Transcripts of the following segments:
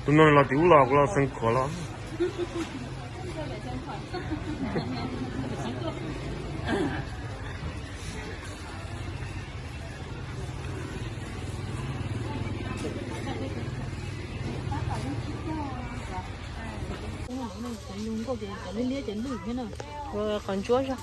Tus no los tim ub los, los xeev khuav los. Qhov ntsuab zog.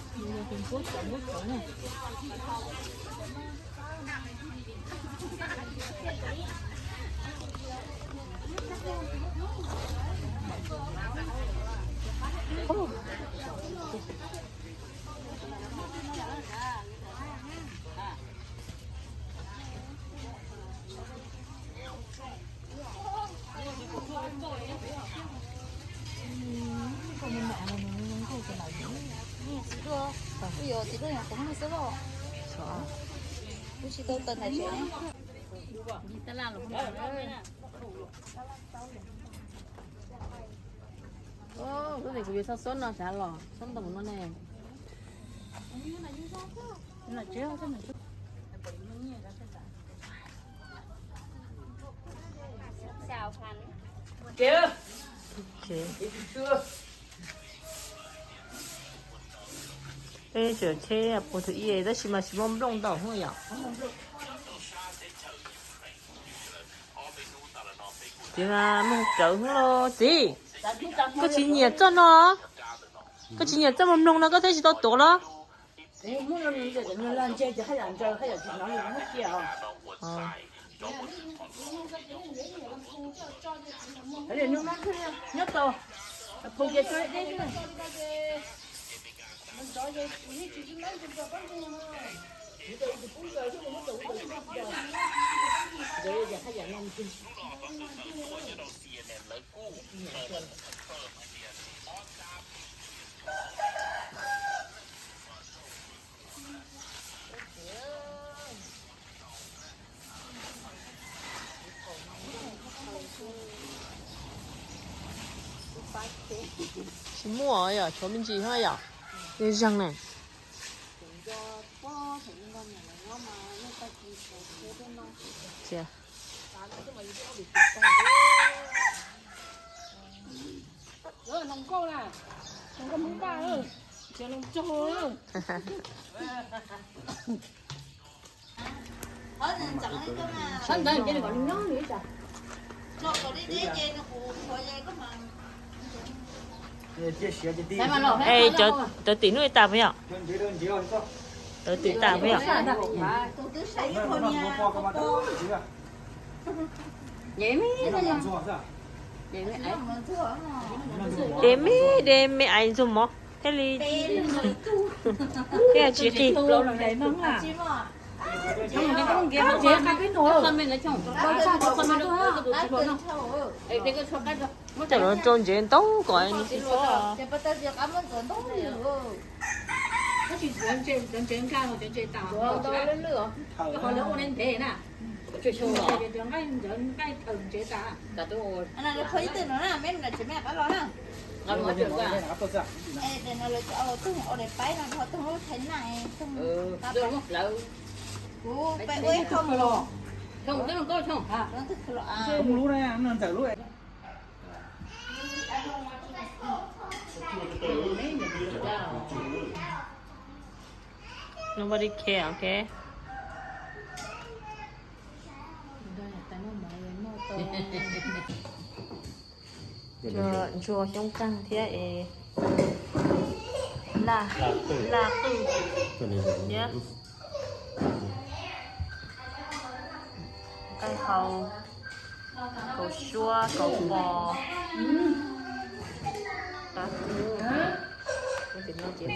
Kuv nim kuv yuav txhob xob no sav los xob ntoo no ne. Peb tseem tsheb puag thaum ub tab sis mas tsis muaj nplooj ntau yom. Txiv mas mloog rawv hwv los txiv. Koj tsis nyiam txoj no, koj tsis nyiam txoj mloog mloog no koj thiaj tsis tau tuav los. Tsis muaj yom, tshuav me ntsis hos yom. Zeeg ne. Es cov tim nuj tas puas yog? Cov tim tas puas yog? Dev me, dev me ais ntxuag mov thiaj li, thiaj tsis qis. Coj los rau ntsev ntau kom nws tsis txhob. Nobody care, ok? Ntsuag xyoob qeeg thiab es laj, laj qwj thiab nqaij hau, kaus suab, kaus pos, qav qus. Ua tim no ces